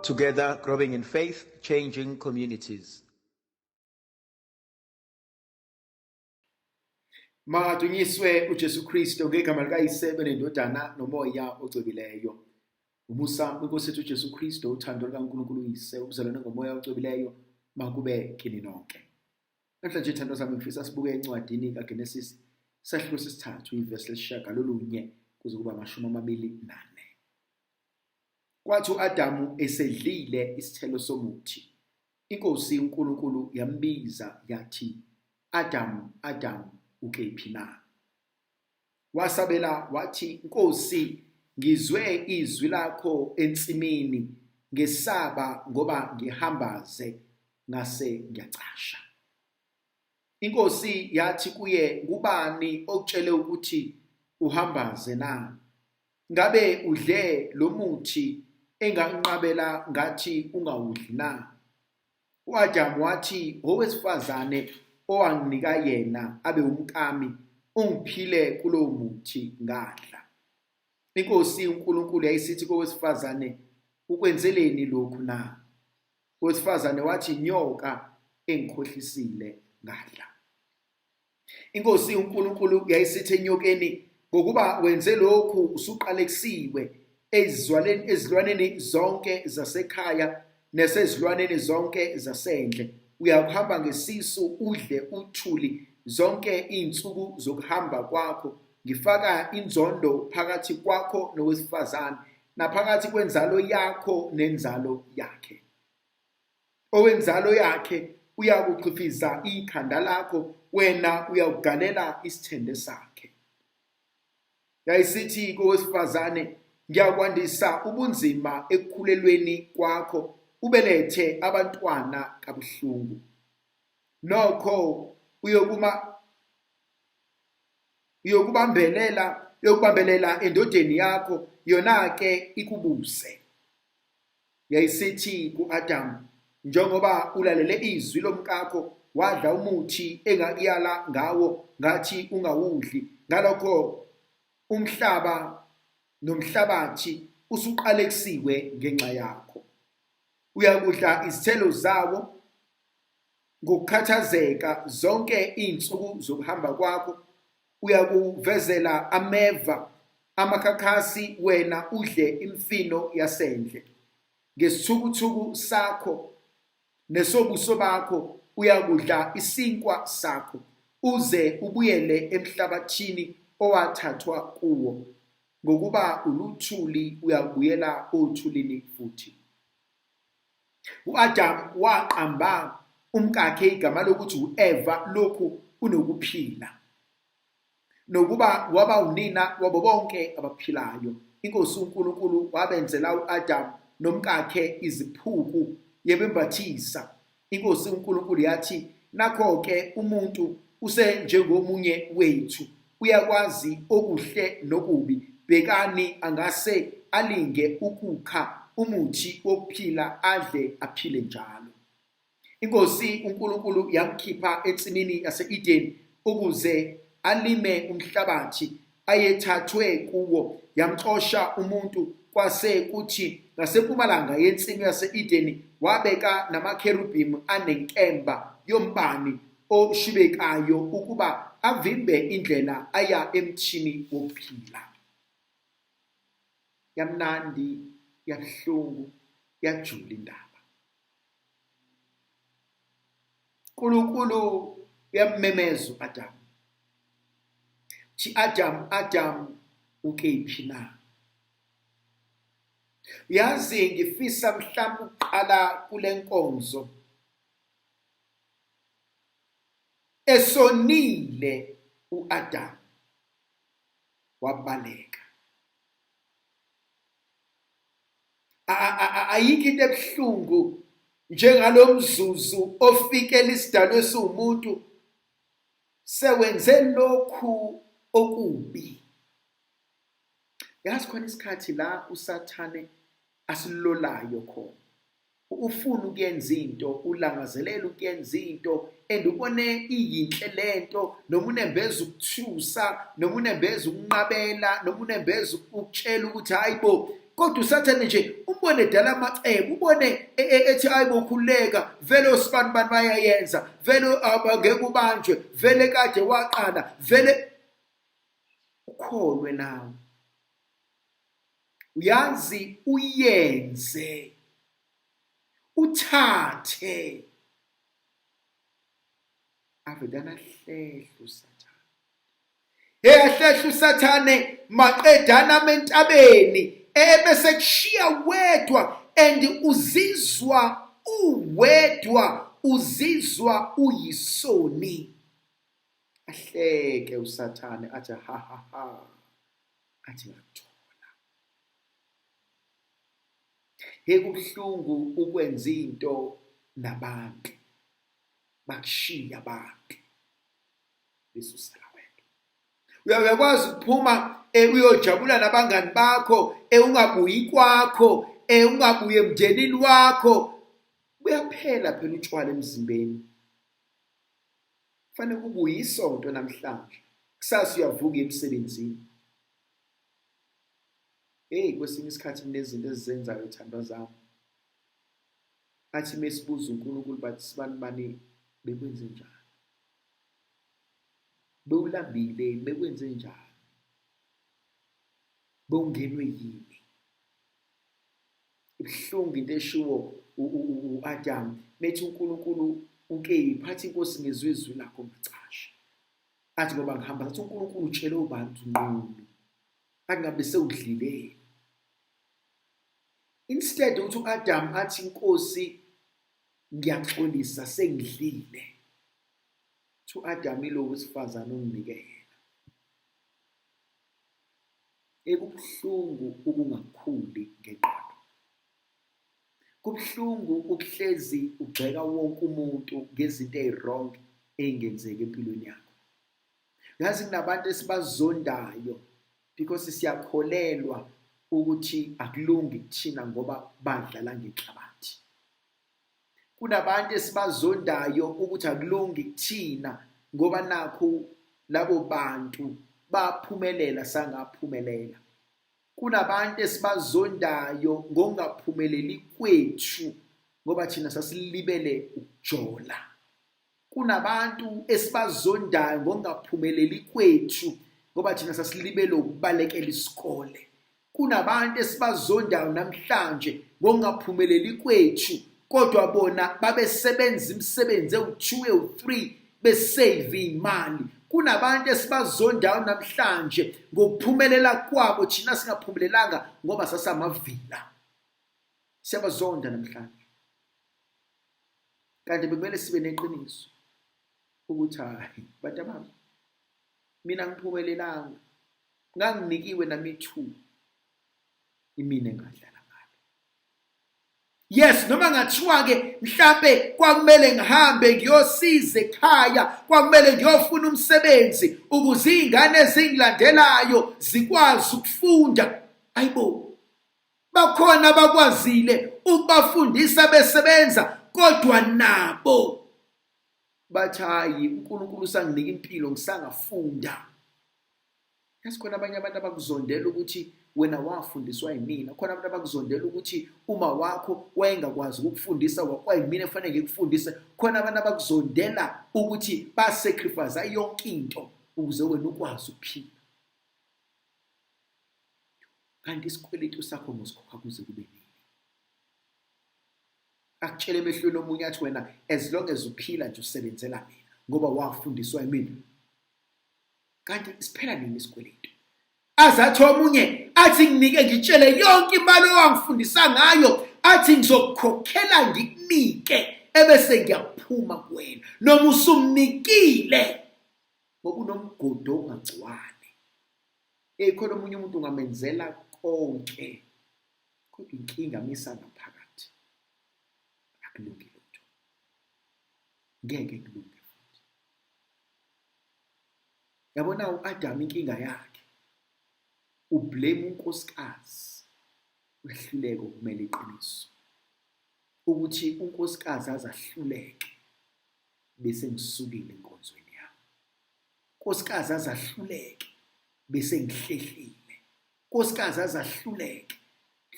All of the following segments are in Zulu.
Together, growing in faith, changing communities. Makadunyiswe uJesu Kristu ngegama likaYise benendodana noMoya ocwebileyo. Umusa wenkosi yethu uJesu Kristu, uthando lukaNkulunkulu uYise, ubuzalwane ngoMoya ocwebileyo makube kini nonke. Namhlanje thando sami ngifisa sibuke encwadini kaGenesis sahluko sesithathu ivesi lesishiyagalolunye kuze kuba 24. Kwathi u-Adamu esedlile isithelo somuthi, iNkosi uNkulunkulu yambiza yathi, Adamu, Adamu, ukephi na? Wasabela wathi, Nkosi, ngizwe izwi lakho ensimini, ngesaba ngoba ngihambaze, ngase ngiyacasha. Inkosi yathi kuye, Ngubani okutshele ukuthi uhambaze na? Ngabe udle lo muthi engakunqabela ngathi ungawudli na? U-Adamu wathi, Owesifazane owanginika yena abe umkami ungiphile kulowo muthi ngadla. Inkosi uNkulunkulu yayisithi kowesifazane, Ukwenzeleni lokhu na? Owesifazane wathi, Inyoka engikhohlisile ngadla. Inkosi uNkulunkulu yayisithi enyokeni, ngokuba wenze lokhu usuqalekisiwe ezizwaleni ezilwaneni zonke zasekhaya nasezilwaneni zonke zasendle. Uyakuhamba ngesisu udle uthuli zonke izinsuku zokuhamba kwakho. Ngifaka inzondo phakathi kwakho nowesifazane naphakathi kwenzalo yakho nenzalo yakhe. Owenzalo yakhe uyakuchiphiza ikhanda lakho, wena uyawugalela isithende sakhe. Yayisithi kowesifazane, ngiyakwandisa ubunzima ekukhulelweni kwakho, ubelethe abantwana kabuhlungu. Nokho uyokuma uyokubambelela uyokubambelela endodeni yakho, yona-ke ikubuse. Yayisithi ku-Adamu, njengoba ulalele izwi lomkakho wadla umuthi engakuyala ngawo ngathi ungawudli, ngalokho umhlaba nomhlabathi usuqalekisiwe ngenxa yakho. Uyakudla izithelo zawo ngokukhathazeka zonke izinsuku zokuhamba kwakho, uyakuvezela ameva amakhakhasi wena udle imfino yasendle. Ngesithukuthuku sakho nesobuso bakho uyakudla isinkwa sakho uze ubuyele emhlabathini owathathwa kuwo, ngokuba uluthuli uyakubuyela othulini futhi. U-Adamu waqamba umkakhe igama lokuthi u-Eva, lokhu unokuphila, nokuba waba unina wabo bonke abaphilayo. Inkosi uNkulunkulu wabenzela u-Adamu nomkakhe iziphuku yebembathisa. Inkosi uNkulunkulu yathi, nakho-ke umuntu usenjengomunye wethu, uyakwazi okuhle nokubi. Bhekani, angase alinge ukukha umuthi wokuphila adle aphile njalo. Inkosi uNkulunkulu yamkhipha ensimini yase-Edeni ukuze alime umhlabathi ayethathwe kuwo, yamxosha umuntu, kwase kuthi ngasempumalanga yensimu yase-Edeni wabeka namakherubhimu anenkemba yombani oshibekayo ukuba avimbe indlela aya emthini wokuphila. Yamnandi, yabuhlungu, yajula indaba. uNkulunkulu uyammemeza uAdamu. Uthi Adam, Adam, ukephi na? Yazi ngifisa mhlawumbe ukuqala kule nkonzo esonile uAdam wabaleka. Ayikho into ebuhlungu njengalo mzuzu ofikela isidalwa esiwumuntu sewenze lokhu okubi. Yazi khona isikhathi la uSathane asilolayo khona. Ufuna ukuyenza into, ulangazelela ukuyenza into and ubone iyinhle lento, noma unembeza ukuthusa, noma unembeza ukunqabela, noma unembeza ukutshela ukuthi hayi bo, kodwa uSathane nje Umbone edala amacebo, ubone ethi hayi bokhululeka, vele osibani bani bayayenza, vele abangeke ubanjwe, vele kade waqala, vele ukholwe nawe. Uyazi uyenze, uthathe, avedana ahlehla uSathane. Hey, ahlehla uSathane maqedana amentabeni, ebese kushiya wedwa and uzizwa uwedwa, uzizwa uyisoni. Ahleke uSathane athi ha ha ha, athi ngakuthola. Hey, kubuhlungu ukwenza into nabantu bakushiya abantu bese usala wedwa. Uyakwazi ukuphuma uyojabula nabangani bakho, ungabuyi kwakho, ungabuyi emndenini wakho. Buyaphela phela utshwala emzimbeni. Kufanele kubuye isonto namhlanje, kusasa uyavuka emsebenzini. Hey, kwesinye isikhathi kunezinto ezizenzayo thandwa zami. Athi mesibuza uNkulunkulu bathi sibani bani bekwenze njani? Bewulambile bekwenze njani? Bewungenwe yini? Ibuhlungu into eshiwo uAdam methi uNkulunkulu ukephi, athi inkosi ngizwe izwi lakho ngacasha. Athi ngoba ngihamba, athi uNkulunkulu utshele ubantu nqunu, athi ngabe sewudlile. Instead ukuthi uAdam athi inkosi ngiyaxolisa sengidlile, uthi uAdam ilo wesifazane onginike yena. Ekubuhlungu ukungakhuli ngeqondo, kubuhlungu ukuhlezi ugxeka wonke umuntu ngezinto eziwrong ey'ngenzeki empilweni yakho. Yazi kunabantu esibazondayo because siyakholelwa ukuthi akulungi kuthina ngoba badlala ngenhlabathi. Kunabantu esibazondayo ukuthi akulungi kuthina ngoba nakhu labo bantu baphumelela sangaphumelela. Kunabantu esibazondayo ngokungaphumeleli kwethu ngoba thina sasilibele ukujola. Kunabantu esibazondayo ngokungaphumeleli kwethu ngoba thina sasilibele ukubalekela isikole. Kunabantu esibazondayo namhlanje ngokungaphumeleli kwethu kodwa bona babesebenza imisebenzi ewu-2 ewu-3 besave imali. Kunabantu esibazondayo namhlanje ngokuphumelela kwabo, thina singaphumelelanga ngoba sasamavila. Siyabazonda namhlanje. Kanti bekumele sibe neqiniso ukuthi hayi bantu abami, mina ngiphumelelanga, nganginikiwe nami ithuba, imina engadlala ngalo. Yes, noma ngathiwa ke mhlambe kwakumele ngihambe ngiyosiza ekhaya, kwakumele ngiyofuna umsebenzi ukuze izingane ezingilandelayo zikwazi ukufunda. Ayibo, bakhona abakwazile ukubafundisa besebenza, kodwa nabo bathi hayi uNkulunkulu usanginika impilo ngisangafunda. Yazi khona abanye abantu abakuzondela ukuthi wena wafundiswa yimina, khona abantu abakuzondela ukuthi uma wakho wayengakwazi ukukufundisa kwayimina efanele ngikufundise, khona abantu abakuzondela ukuthi basacrifice yonke into ukuze wena ukwazi ukuphila. Kanti isikweletu sakho ngosikhokha kuze kube nini? Akutshele emehlweni omunye athi wena as long as uphila nje usebenzela mina ngoba wafundiswa yimina. Kanti siphela nini isikweletu? Azathi omunye athi nginike ngitshele yonke imali owangifundisa ngayo, athi ngizokukhokhela ngikunike ebese ngiyaphuma kuwena, noma usumnikile ngoba unomgodi ongagcwali. Khona omunye umuntu ungamenzela konke kodwa inkinga misa ngaphakathi, akulungi lutho, ngeke kulunge futhi. Yabona uAdam inkinga yakhe, ublame unkosikazi, wehluleka ukumela iqiniso ukuthi unkosikazi azahluleke bese ngisukile enkonzweni yami, nkosikazi azahluleke bese ngihlehlile, nkosikazi azahluleke.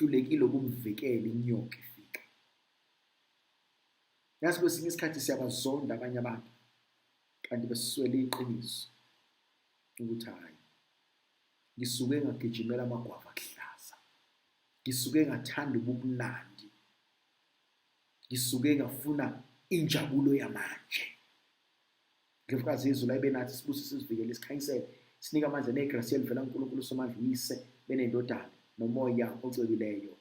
Hlulekile ukumvikela inyoka ifika. Yazi kwesinye isikhathi siyabazonda abanye abantu kanti besiswele iqiniso ukuthi hhayi ngisuke ngagijimela amagwava kuhlaza, ngisuke ngathanda ubumnandi, ngisuke ngafuna injabulo yamanje. Ndlovukazi yezulu ayibe nathi sibuse sizivikele sikhanyisele sinike amandla negrasi elivela kuNkulunkulu uSomandla uyise benendodana nomoya ocwebileyo.